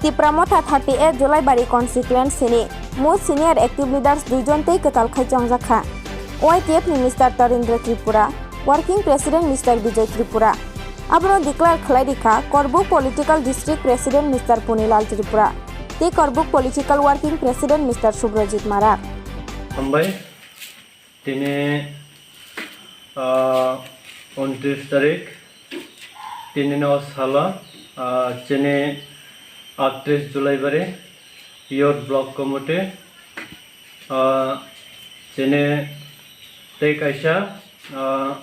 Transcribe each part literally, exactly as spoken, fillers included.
Tipra Motha thirty eight Jolaibari constituency ni most senior active leaders dui jon tei kwtal khai chongjak kha. Y T F ni Mister Tarendra Tripura, Working President Mister Bijoy Tripura. Abono declare khlai rikha Korbuk Political District President Mister Punilal Tripura tei Korbuk Political Working President Mister Subrajit Marak. Hambai. Tini, ah, untris tarik, tini no salo, ah, chini aktris Julaibari Youth Block Committee, ah, chini tei kaisa, ah,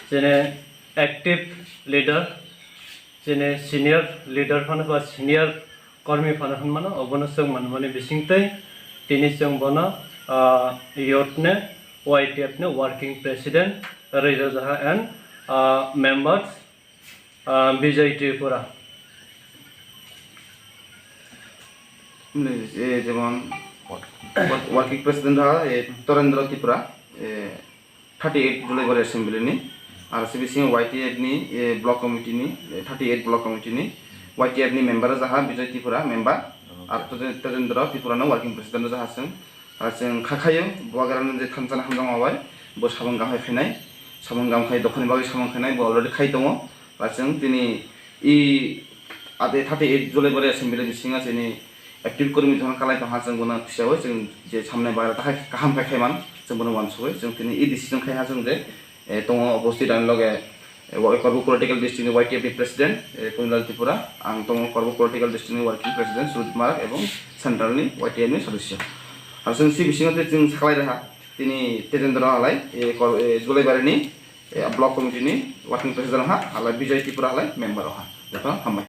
chini active leader, chini senior leader phano ba senior kormi phano hwnmano, obono chwng manmani bisingtwi tini chwng bono, ah, youth ni Y T F ni working president Reza Jaha and, ah, members, ah, Bijoy Tripura. Ni, eh, jemon work-, working president ha, eh, Torendra Tripura, eh, thirty eight Julaibari Assembly ni, aro se bisingo Y T F ni, eh, block committee ni, eh, thirty eight block committee ni Y T F ni member jaha Bijoy Tripura member, aro Tejen-, Tejendra Tripura no working president jaha chwng, aro chwng kha khayo bo agara no je thansa na hamjak ma bai, bo samung gam hai khainai, samung gam khai dophani bagwi samung khainai, bo already khai tongo, aro chwng tini i ate thirty eight Julaibari Assembly bisingo chini active kormi jora kalai tongha, chwng bono kisa bai chwng je samnai bagwi ta hai kaham khai khaiman chwng bono uansugwi chwng tini e decision khai ha chwng je, eh, tongo opposite ani loge, eh, wa-, Korbuk Political District ni Y T F ni President, eh, Punilal Tripura, ang tongo Korbuk Political District ni Working President Sujit Marak ebong Central ni Y T F ni sodosyo. Aro chwng si bisingo tei chwng saklai reha tini Tejendra halai, eh, Kor-, eh, Julaibari ni, eh, Block Committee ni Working President ha, halai Bijoy Tripura halai member ha. Jotono hambai.